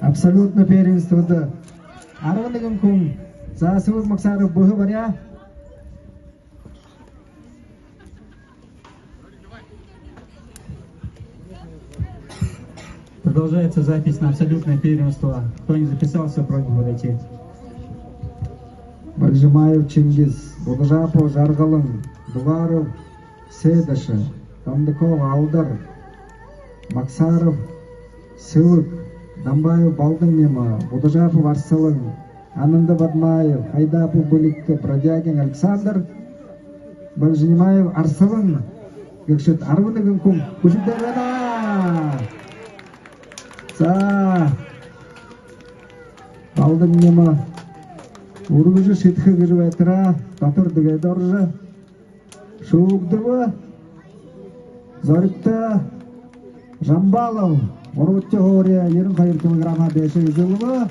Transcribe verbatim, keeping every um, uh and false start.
Абсолютно первенстводо арбан нэгэн хүн. За, Сэбэг Максаров, бүһэ баряа. Продолжается запись на абсолютное первенство. Кто не записался, просьба подойти. Бальжимаев Чингис, Будажапов Жаргалан, Дугаров Сэдэшэ, Дондоков Алдар, Максаров Сэбэг, Дамбаев Балданнима, Будажапов Арсалан, Ананда Бадмаев, Хайдапов Бэлигтэ, Бродягин Александр, Бальжимаев Арсалан гэгшэд арбан нэгэн хүн хүсэтэй байна. За, Балданнима үргэжэ шэдэхэ гэжэ байтараа, дотор дэгэдэ орожо шүүгдэбэ. Зоригто Жамбалов гурбадахи һуури, ерэн хоёр килограммһаа дээшээ эзэлбэ.